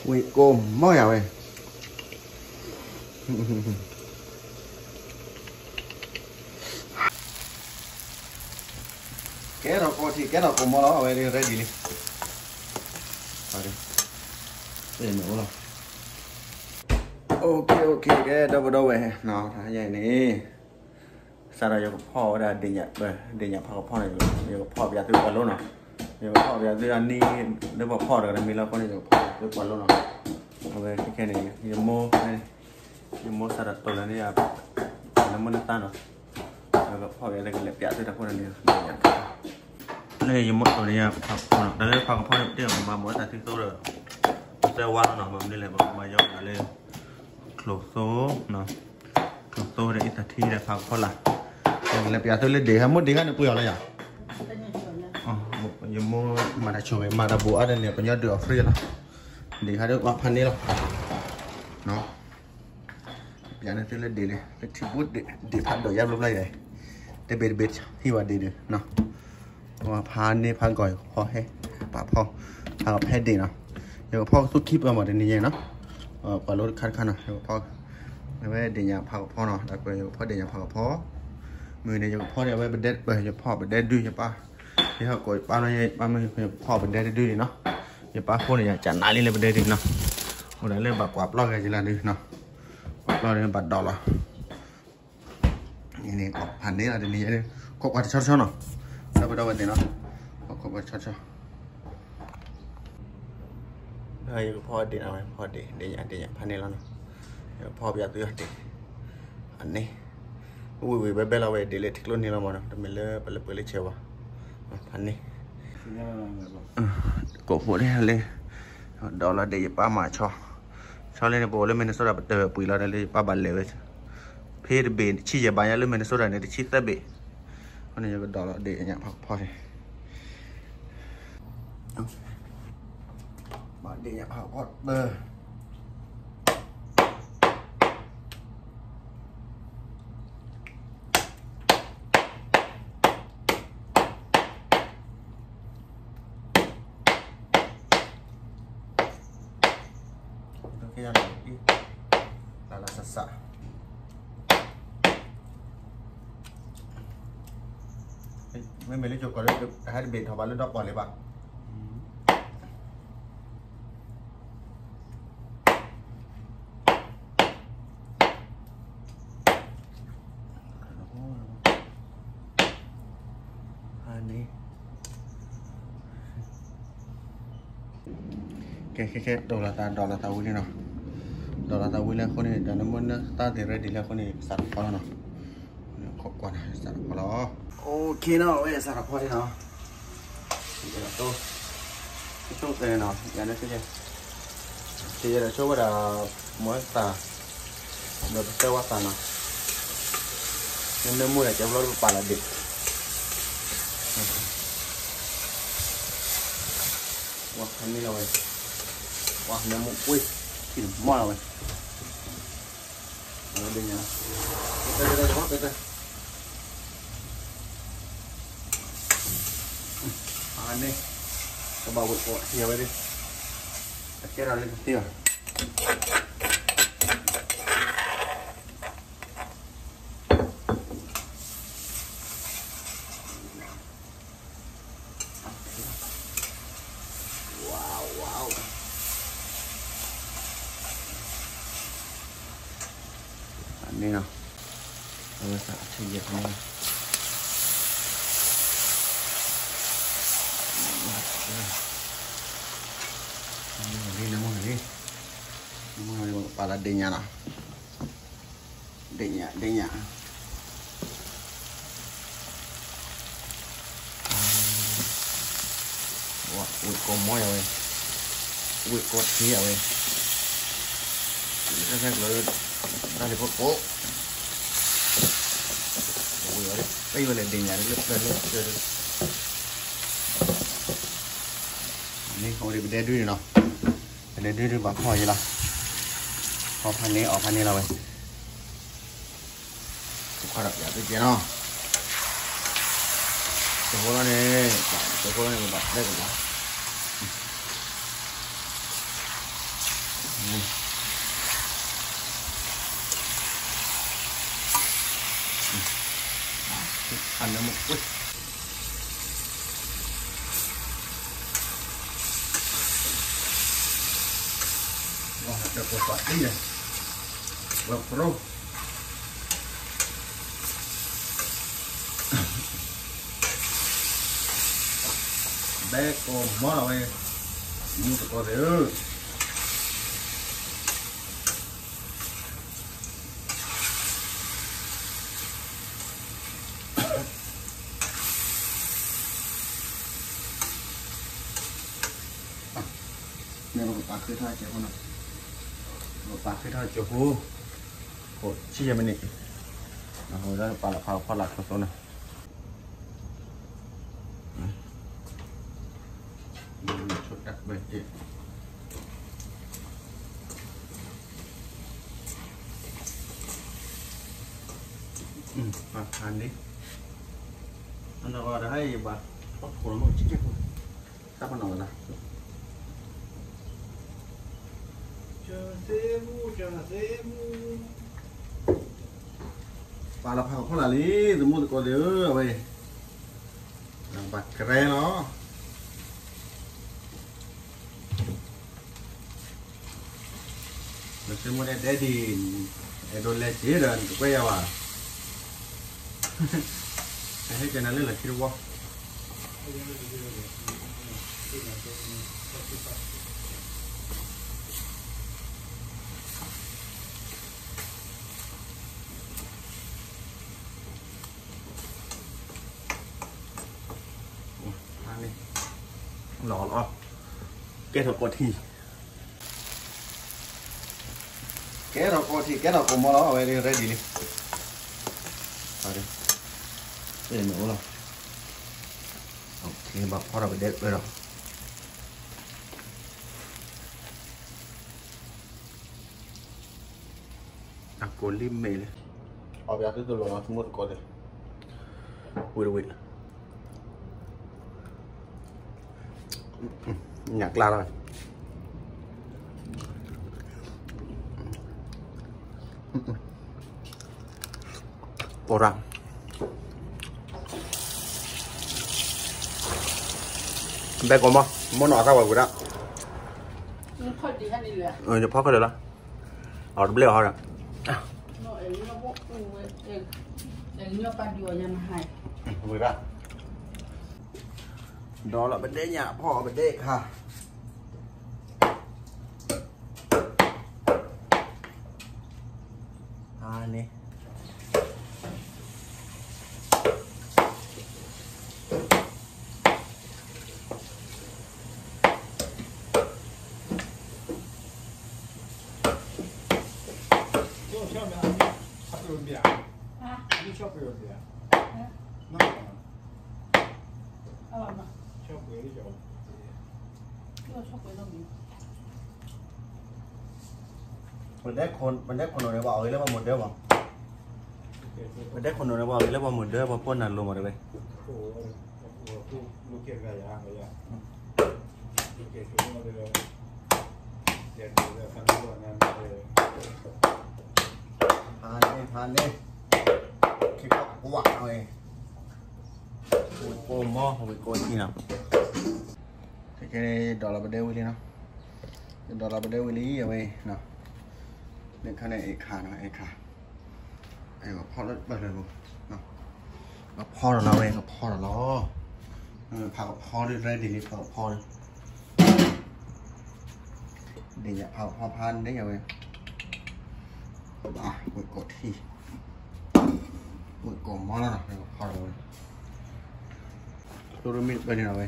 ဝံၣ်ကိးမီၢ်ယၤဝဲ, ကဲထီၣ်ကိးထံး ကဲထီၣ်ကိးမီၢ်လီၤ, အဝဲ ready လံ, အိၣ်လီၤ, OK OK ကဲ ဒီပုၢ်ဒီဝဲၢ်နီၤ, တဟါညါအံၤန့ၣ် စးထီၣ်ယကဖီၣ်ဝဲဒၣ် ဒ့ၣ်ညၣ်ဖးကဖီန့ၣ်, ယကဖီၣ်ပၠးသုပှၤလိနီၤ, ယကဖီၣ်ပၠးသုအနံၣ် လၢပှၤဖီၣ်တဂၤတမံၤလီၤအဃိန့ၣ် ယကဖီၣ်ပၠးသုပှၤလိနီၤ, အဝဲခဲခဲန့ၣ် ယမိၢ် ယမိၢ်စးထီၣ်တိၢ်လၢန့ၣ် လၢမိၢ်န့ၢ်သါနီၤ, ယကဖီၣ်ပၠးသုကလဲၤပၠးသုတၢ်ဖိတၢ်လံၤ, လၢယမိၢ်တိၢ်န့ၣ် ယဖးကဖီနီၤ, တၢ်လၢဖးကဖီန့ၣ် ပတ့ၢ်အီၤ ပမၤမၤတၢ်သံသိဒီး ပသၢဝါလီၤနီၤ, ဘၣ်မနုၤလဲၣ် ပကမၤယီၤလၢ ချိၣ်သိ ချိၣ်သိဒီးအံသးထံဒီးဖးကဖီလာ်, လဲၤပၠးသုလၢဒ့ၣ်ခါ, မိၢ်ဒ့ၣ်ခါန့ၣ်ပှ့ၤအီၤလၢယၤ, ယမိၢ်မၤတၢ်ဆိၣ်ဂ့ၤ မၤတၢ်ဘူးအါဒ်န့ၣ် ကညီဒုးအီၣ် free လီၤ, ဒ့ၣ်ခါဒီးပှၤဖးန့ၢ်လီၤ, ပၠးန့ၢ်သုလၢဒ့ၣ်လံ, လၢထံဘိဒ့ၣ် ဒ့ၣ်ဖးဒိၣ်ယါဘျီဘျီယၤ, တဘ့ၣ်တဘ့ၣ်ဟံးဝဲဒ့ၣ်ဒုးနီၤ ဖးန့ၢ်ဖးကီၢ် ယကဖီၣ်ဟဲ ပာ်ဖီၣ် ဖးကဖီဒ့ၣ်နီၤ, ယကဖီၣ်ကသူခံပၢၢ်မးတနံၤညါနီၤ, ပှၤလိတခါတခါနီၤ, ယကဖီၣ် အဝဲဒ့ၣ်ညၣ်ဖးကဖီနီၤ, ဒီးယကဖီၣ်ဒ့ၣ်ညၣ်ဖးကဖီ, မုၢ်န့ၣ် ယကဖီၣ်န့ၣ် အဝဲပဒဲ ယဖီၣ်ပဒဲဒုး ယပၢ်, ယဟီၣ်ကိးယပၢ်လီၤ ယပၢ်မုၢ် ယဖီၣ်ပဒဲတဒုးန့ၣ်နီၤ, ယပၢ်ဖိန့ၣ် ယကနးလံလၢပဒဲဒုးနီၤ, အိၣ်ဒၣ်လၢဘၣ်ကွၢ်ပျီဂဲၤကလါဒုးနီၤ, ကွၢ်ပျီဒုးဘၣ်ဒိးလီၤ အံၤန့ၣ် ဖးန့ၢ်လီၤတနံၤညါ, ခိးကွၢ်တဆီတဆီနီၤ, ဒီပုၢ်ဒီဝဲၢ်သ့ၣ်နီၤ, ခိးကွၢ်တဆီတဆီ, ယကဖီၣ်ဒ့ၣ်နီၤ, ဖီၣ်ဒ့ၣ် ဒ့ၣ်ညၣ် ဒ့ၣ်ညၣ်ဖးန့ၢ်လီၤနီၤ, ယကဖီၣ်ပၠးသုဒ့ၣ်, အန့ၣ်, ဝံၣ်ဝံၣ်ဘဲဘဲလီၤဝဲ ဒ့ၣ်လၢထံကျိနံၤလီၤမးနီၤ, တမ့ၢ်လၢပလၢပှဲၤလၢဆဲးဝဲ, ဖးန့ၢ် ကိးဖိဒ့ၣ်လၢ ဒီးလီၤဒ့ၣ်ယပၢ်မၤဆီ, ဆီလၢန့ၣ် ပအိၣ်လၢ Minnesota ပတပှ့ၤလီၤဒီးလၢယပၢ်ဘၣ်လဲၤဝဲ, ဖဲတဘ့ၣ်ဆံယဲၢ်ဘးညါလၢ Minnesota န့ၣ် တဆံသၢဘ့ၣ်, အဃိန့ၣ် ယကဒီးလီၤဒ့ၣ်ညၣ်ဖးကဖီန့ၣ်, ဘၣ်ဒ့ၣ်ညၣ်ဖးကဖီတပၢၢ် လၢလၢဆးဆး, မ့မ့ၢ်လၢကၠိကီးလၢ တဟဲတဘ့ၣ်ထီၣ်ဘၣ်လၢဒီပှၢ်လၢၤဘၣ် န့ၣ်, ကဲ ခဲခဲ ဒိးလီၤသး ဒိးလီၤသးဝံၤလံနီၤ, ဒိးလီၤသးဝံၤလံအဃိန့ၣ် တၢ်နမိၢ်နသးသ့ၣ် ready လံအဃိန့ၣ် စးထီၣ်ဖီလီၤနီၤ, ခိးကွၢ်နီၤ စးထီၣ်ဖီလီၤ, OK နီၤ ဝဲစးထီၣ်ဖီလံနီၤ, ယဲဒၣ်တိၢ်, တိၢ်တဲနီၤ ယၤန့ၣ် ယဲဒၣ်ဆိဝဲဒၣ် မိၢ်သၣ်, ဒီးပတဲဝဲသၣ်နီၤ, နမ့ၢ်မူဒၣ်ကဲဘျီပပာ်လီၤဒ့ၣ်, ဝဲဖးန့ၢ်လီၤဝဲ, ဝဲနမ့ၢ်ကွ့ၢ် ထံၣ်မီၢ်လီၤဝဲ, ဝဲဒၣ်ညါ, တဲတဲတဲတဲ, အန့ၣ်, ကဘၣ်ဝဲကိးထံၣ်ဝဲဒၣ်, အကဲထီၣ်လၢကသ့ဘၣ် Wow, wow. အန့ၣ်နီၤ, အဝဲသးအထံၣ်ယဲၢ်ဖဲန့ၣ်, နမူနလံ နမူနလံ, နမူနလံ ပကပာ်လီၤဒ့ၣ်ညါနီၤ. ဒ့ၣ်ညါ ဒ့ၣ်ညါ, ဝဲၢ်ကိးမီၢ်ယၤဝဲ, ဝဲၢ်ကိးထံၣ်ယၤဝဲ, တၢ်လၢဖိကိး, ဝဲၢ်ဝဲလၢဒ့ၣ်ညါလၢပျၢၤလၢပျၢၤ, န့ၣ် အိၣ်ဒံးပဒဲဒုန့ၣ်နီၤ, ပဒဲဒုဒုးဘၣ်ဖီၣ်ယဲလီၤ, ဖီၣ်ဖးန့ၢ်အီၣ်ဖးန့ၢ်လီၤဝဲ ကခွါဒီးပျးသ့ကဲနီၤ, တဟိလီၤန့ၣ်, တဟိလီၤန့ၣ် ပဘၣ်တဲကဘၣ်, အနၢမူကွ့ၢ် ဝါတၢ်ကိၢ်ပှၤဒ်လဲၣ် ဝဲပြိ ဘဲကိးမီလီၤဝဲ မူတကိးသ့ၣ်ဧၢ မ့ၢ်ပကပာ်ဃ့ထီၣ်ကၠိဖိနီၤ, ပကပာ်ဃ့ထီၣ်ကၠိဖိ, အိၣ်ဆံယဲၢ်မံးနံး, အဃိဒီးပာ်လီၤဖးဖီလာ်ခီသိနီၤ, ဆိတၢ်ဘဲတ့ၢ်, ပာ်ဖးန့ၣ်, အနီၢ်ဂီၤတဟါအံၤဘၣ်, ပှၤဖိးလီၤမ့ၢ်ကဆံကဲဖိ, တၢ်ပနီၣ်ဝဲဒၣ် ပာ်လီၤဖးဖီလာ်လံ, သမူသကိးသ့ၣ်ဧၢ, အဝဲ ဘၣ်ကရဲလီၤ. နသ့မိၢ်ဒဲဒဲဒံး, အဲၣ်ဒိးလဲၤစ့ဒီး နတကွဲယၤဘၣ်, အဟဲကနၤလၢလီၢ်ခံတဝီ, လီၤလီၤ, ကဲထီၣ်ကိးထံ, ကဲထီၣ်ကိးထံ ကဲထီၣ်ကိးမီလီၤ, အဝဲ ready လံ, မ့ၢ်အိၣ်လီၤ, ဘၣ်ဖီထီၣ်ပဒဲဝဲဒီး အကိးလံမ့ၢ်လံ, အီၣ်ဘၣ်သုတလီၤလီၤ သမူသကိးသ့ၣ်, ဝံၤတဝံၤ, ညၣ်ကျါလီၤ, ပိၢ်ရၣ် ဘဲကိးမီ, မီနီၢ်အသးဝဲဝံၤဒၣ်, ယဖီခိၣ်လၢာ်လီၤ, အီၤတဘျဲၣ်အီၤဒီး, ဝံၤဒၣ်, ဒီးလီၤပဒဲညၣ်ဖီအီၤပဒဲခါ အါန့ၣ်, ပဒဲခိၣ်, ပဒဲခိၣ်နီၣ်န့ၣ် ပှၤအီၣ်ဂ့ၤလၢပှၤမုၢ်ဒၢမး, ပဒဲခိၣ်နီၣ်န့ၣ် ပှၤအီၣ်ဂ့ၤလၢပှၤမုၢ်ဒၢ ပှၤပိၢ်နၢ်လိၤမးတဝဲ, ဖါန့ၣ် ဖါန့ၣ်, ခံကကွၢ်ဝဲ, ဝံၣ်ကိးမီ ဝံၣ်ကိးထံနီၤ, ခဲကဲ ဒိးလီၤပဒဲဝံၤလံနီၤ, ဒိးလီၤပဒဲဝံၤလံ အဝဲ, မ့ၢ်ခါန့ၣ် အဲၣ်ခါနီၤ အဲၣ်ခါ, ကဖီလၢပၢၢ်လၢပူၤ, ကဖီဒီးလီၤဝဲ ကဖီဒီးလီၤ, ဖးကဖီလၢ ready လံ ဖးကဖီလၢ ဒ်ယဖးကဖီဖါန့ၣ်အဝဲ, ဝံၣ်ကိးထံ, ဝံၣ်ကိးမီလီၤနီၤ ဖးကဖီဒီးဝဲ, တိၢ်ရမ့ၢ်ပၢၢ်န့ၣ်လီၤဝဲ,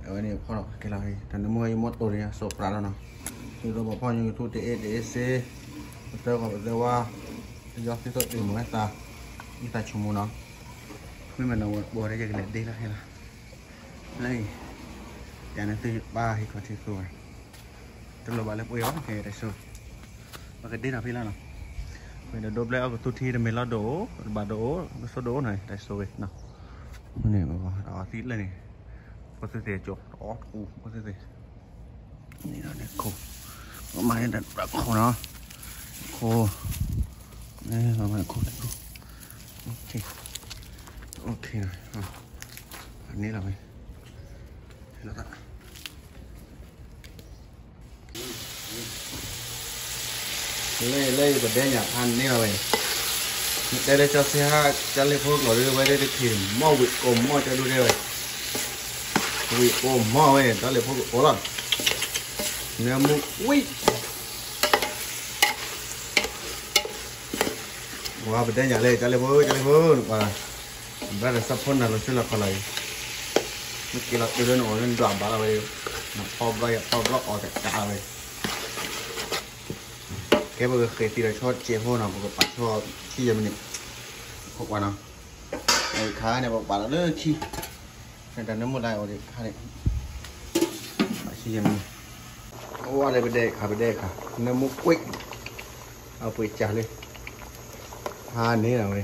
အဝဲန့ၣ်ဖီဒီးကဲလီၤ, တၢ်နမ့ၢ်ယမိၢ်တိၢ်န့ၣ် အစိးပြးလီၤနီၤ, ဒ်သိးပှၤဖီၣ်ညိၣ်ကထူတအ့ၣ်တအ့ၣ်စ့, ပသၢဂီၤပသၢဝါ, ပယီၤသ့ၣ်သိးအ့ၣ်မ့ၢ်ဝဲသး, အံသးဆိကမိၣ်နီၤ, မ့မ့ၢ်နီၤ ဝဲဘိးထဲယကလဲၤဒ့လီၤခဲလီၤ, လၢအံၤ, ယၤန့ၣ်သုဘၣ်ဟ့ၣ်ခီၣ်ထံးသူဝဲ, တလိၣ်ဘၣ်လၢပှ့ၤအီၤ ကဲတၢ်ဆိ, ပကဒ့တၢ်ဖဲလီၤနီၤ, ဝဲဒီးဒိဘျဲအီၣ်ကသူထံတမ့ၢ်လီၤဒိၣ်အိၣ်, တဘၣ်ဒိၣ်အိၣ်, ကဆိဒိၣ်အိၣ်နီၤ တၢ်ဆိဝဲ, မ့ၢ်န့ၣ် အီသံလၢန့ၣ်, ပသ့ၣ်သ့ၣ်ကၠိ, တအီတကူ ပသ့ၣ်သ့ၣ်, န့ၣ်ဒီးန့ၣ်ခိၣ်, မၤန့ၢ်တၢ်ခိၣ်နီၤ, ခိၣ်, မၤခိၣ်ခိၣ်, န့ၢ်လီၤဝဲ, လၢလၢပဒဲညၣ်ဖးန့ၢ်လီၤဝဲ, တဲလၢကၠီဆ့ဟါ ကၠီလ့ၣ်ဖိကျိာ်ဒ်ဝဲဒၣ်တထံၣ်မီၢ်ဝံၣ်ကိၢ်မီၢ်ကၠီဒိၣ်တဲဝဲ, ဝံၣ်ကိၢ်မီၢ်ဝဲ တၢ်လ့ၣ်ဖိကအိၣ်လီၤ, နၢမူဝံၣ် ဝါပဒဲညၣ်လၢ ကၠီလ့ၣ်ဖိ ကၠီလ့ၣ်ဖိ နကွၢ်, ဘၣ်ဒီးသးဖိနၢ်လိၤဆူလီၤခီလီၤအံၤ, မ့ၢ်က့ၤလီၤတုၤလၢနအိၣ်လၢနဒွးဘၣ်လီၤဝဲ, နဖီဘျီယဖီဘျီအီၣ်တကးလီၤဝဲ, ကဲပကဃ့သံဒီးဆီတစဲးဖိနီၤ ပကပာ်ဆီခံယဲၢ်မံးနံး, ခိၣ်ကွၢ်နီၤ, ခါန့ၣ် ပကပာ်လီၤလၢခံ, တၢ်နၢမူလၢအိၣ်ဒံးခါန့ၣ်, ပာ်ခံယဲၢ်မံးနံး, အိၣ်ဝဲလၢပဒဲခါ ပဒဲခါ, နၢမူကွံာ်, အပှ့ၤကၢ်လၢ, ဖးန့ၢ်လီၤဝဲ,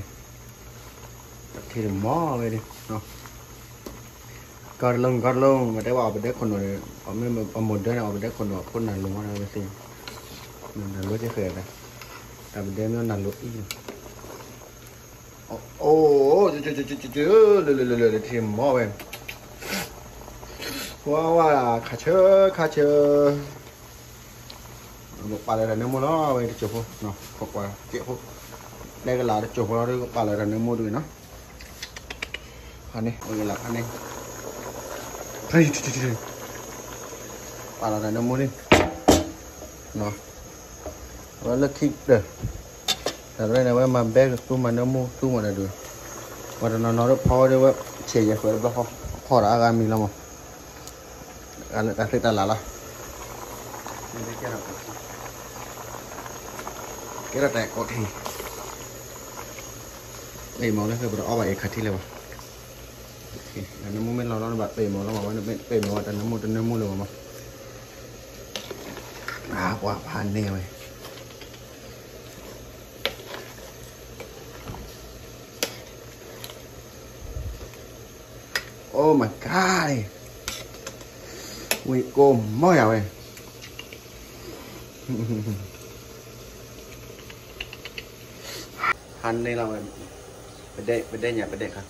တထံၣ်တမီၢ်ဝဲဒၣ်, ကီတလီၢ်ကီတလီၢ် မ့ၢ်တဲဘၣ်အီၤပဒဲခိၣ်နူာ်ဒီး အမ့ၢ်အမိၢ်ဒၢန့ၣ် အီၤပဒဲခိၣ်နူာ်အဖိနၢ်လိၤမးဝဲသ့ၣ်, နၢ်လိၤကဲဃဲၤဒီး, တၢ်ပဒဲမ့ၢ်နၢ်လိၤအံၤ, အိၣ်, လၢလၢလၢလၢထံမီၢ်ဝဲ, ဝါဝါ, ခါဆၢ, ခါဆၢ, ပာ်လီၤတၢ်နၢမူလီၤဝဲတစိၢ်ဖိ, ခိၣ်ကွၢ်စဲးဖိ, တဲကလၤတစိၢ်ဖိလီၤ ပာ်လီၤတၢ်နၢမူတဂ့ၤနီၤ, ဖးန့ၢ်, အိၣ်လၢဖးန့ၢ်, ပာ်လီၤတၢ်နၢမူန့ၣ်, အဝဲလၢခံကတၢၢ်, တၢ်ရဲၣ်န့ၣ် အဝဲမၤဘဲကသူမၤနၢမူသူမၤတၢ်ဒုး, ပှၤတနီၤနီၤဒီးဖီဝဲဒၣ်ဝဲ, ဆဲးယဲၢ်ဃဲးတဘျီဃီ, ဖီတၢ်အါဂၤမံၤလီၤမး, တၢ်သ့တၢ်လၢ်လီၤ, ကဲထီၣ်တၢ်ကိးထံး, အံၤမ့ၢ်လၢပတအီဘၣ်အံၤခးထံလၢၤဘၣ်, တၢ်နၢမူမ့ၢ်လီၤလီၤနဘၣ်ပ့ၤမ့ၢ်လီၤမး ဝဲနဘၣ်ပ့ၤမ့ၢ်ဝဲတၢ်နၢမူတနၢမူလၢၤဘၣ်မး, အပှၤဖးန့ၢ်ဝဲ Oh my god, ဝံၣ်ကိၢ်မီၢ်ယၤဝဲ, ဟါန့ၢ်လီၤဝဲ, ပဒဲ, ပဒဲညၣ် ပဒဲခါ,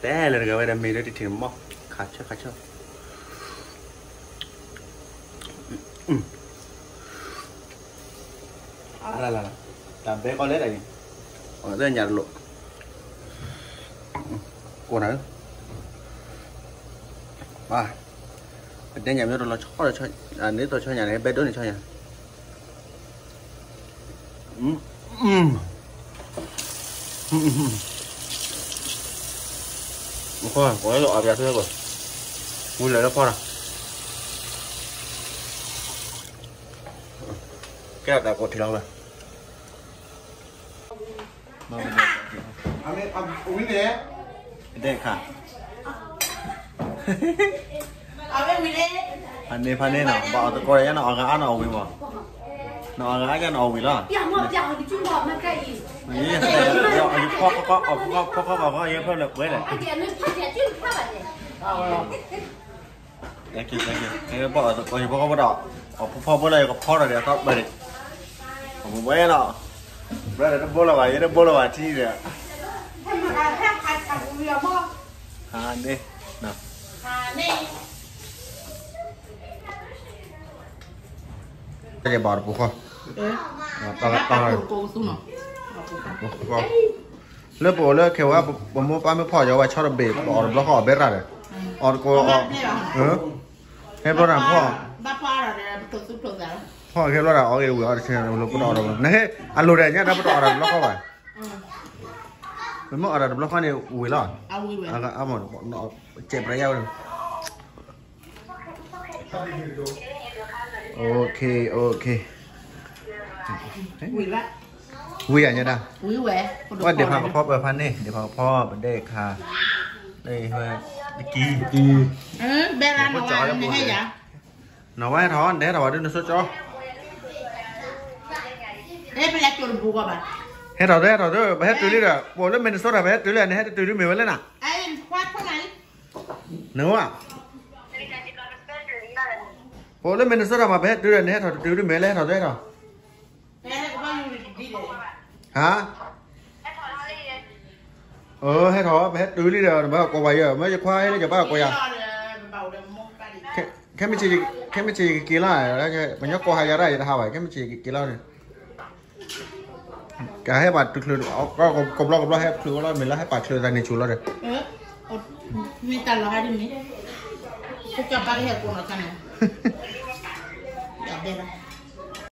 တဲလၢတဂၤဝဲဒၣ်မ့ၢ်လၢတထံၣ်မီၢ်, ခါဆၢ ခါဆၢ အါလၢ်လၢ်, တၢ်ဘဲကီလဲၣ်တၢ်အံၤ, အီၤသ့ၣ်ညၣ်တလိၣ်, ကိၢ်နၤဧၢ, ပဒဲညၣ်မ့ၢ်တလီၤဆီဒီး, န့ၣ်သိးဆီညၣ်န့ၣ် ဘဲဒိၣ်န့ၣ်ဆီညၣ်, အဃိ ကိးလၢအီၣ်ပၠးသုဝဲကိး, မူလၢာ်လၢဖီနီၤ, ကဲထီၣ်တၢ်ကိးထံလီၤဝဲ, ဒဲခါ, ဖးန့ၢ် ဖးန့ၢ်နီၤ, ဘၣ်အီၤသကိးယဲနီၤ အီၣ်ဂၤအါနီၤအီၣ်ဝံၤမး, နီၤအီၣ်ဂၤအါယဲနီၤအီၣ်ဝံၤလီၤ, ဖီခီခီ ယဲဖျၢၣ်လၢပှဲၤလဲၣ် ဘၣ်အီၤသကိးယဖီခီဖိဒီး, အီၣ်ဖီခီဖိဒီး, အီၣ်ဖီခီဖိလၢယကဖီဒီးဒီးထီၣ်ဘၢၣ်န့ၣ်, အဝဲလီၤ, ဘၣ်ဒီးတဘိလီၤဘၣ် ယတဘိလီၤဘၣ်ထံဒီး, ဖးန့ၢ်, တဘၣ်တပူၤဃီ, တၢ်ကတၢၢ်, လၢပအိၣ်လၢခဲဝဲ ပမိၢ်ပၢ်မ့ၢ်ဖီၣ်ယီၤဝဲဆီတဘ့ၣ် ပအီၣ်တဘျီဃီအီၣ်ဘဲရၣ်ဒီး, အီၣ်တကိးအီၣ်, ဟဲဘျီတၢ်ဖီၣ်, ဖီၣ်ခဲဘျီတၢ်အီၣ်ဂ့ၤဝံၤအီၣ်တဆဲး ပတအီၣ်ဒီး, နဟဲအလိၤဒီးညါဒီးပတအီၣ်တၢ်တဘျီဃီဘၣ်, ပမ့ၢ်အီၣ်တၢ်တဘျီဃီန့ၣ်ဝံၤလီၤ, အမ့ၢ်, ကဲးပြးယါဝဲ OK, OK, ဝံၤယါညါဒၣ်, ဝဲဒ့ၣ်ဖးကဖီပၢၤဖးန့ၢ် ဒ့ၣ်ဖးကဖီပဒဲခါ, တကံ, တကံ, နီၢ်ဝဲဟဲထီၣ် နဟဲထီၣ်ဝဲဒ်နဆိကီ, ဟဲထီၣ်သ့ ဟဲထီၣ်သ့ ပဟဲတုၤလံဒီး ပအိၣ်လၢ Minnesota ပဟဲတုၤလံ နဟဲတတုၤဒ်မ့ၢ်ဝဲလဲၣ်နၤ, နဝဲ န အိၣ်လၢ Minnesota မး ပဟဲတုၤဒီး နဟဲထီၣ်တတုၤဒ်မဲာ်လၢဟဲထီၣ်တဟဲထီၣ်, ဟါ, အၢ ဟဲထီၣ် ပဟဲတုၤလံဒီး နဘၣ်ကိးပှၤယဲၢ် မ့ၢ်ယခွါဟဲလၢယဘၣ်ကိးယၤ, ခဲမ့ၢ်ဆ့ၣ် ခဲမ့ၢ်ဆ့ၣ်ယကက့ၤလီၤ, ပညီကိးဟးယၤဒၣ်ယတဟးဘၣ် ခဲမ့ၢ်ဆ့ၣ်ယကက့ၤလီၤန့ၣ်, ကဟဲပာ်တချုး, ကဘျီကဘျီဟဲချုးဝဲလီၤ မ့ၢ်လၢဟဲပာ်ချုးသးန့ၣ်ဆူၣ်လီၤဒီး, မ့ၢ်တၢ်လီၤဟဲဒ်န့ၣ်, ကဘၣ်ကဟဲကိးနီၤတၢ်န့ၣ်, ယဘဲလီၤ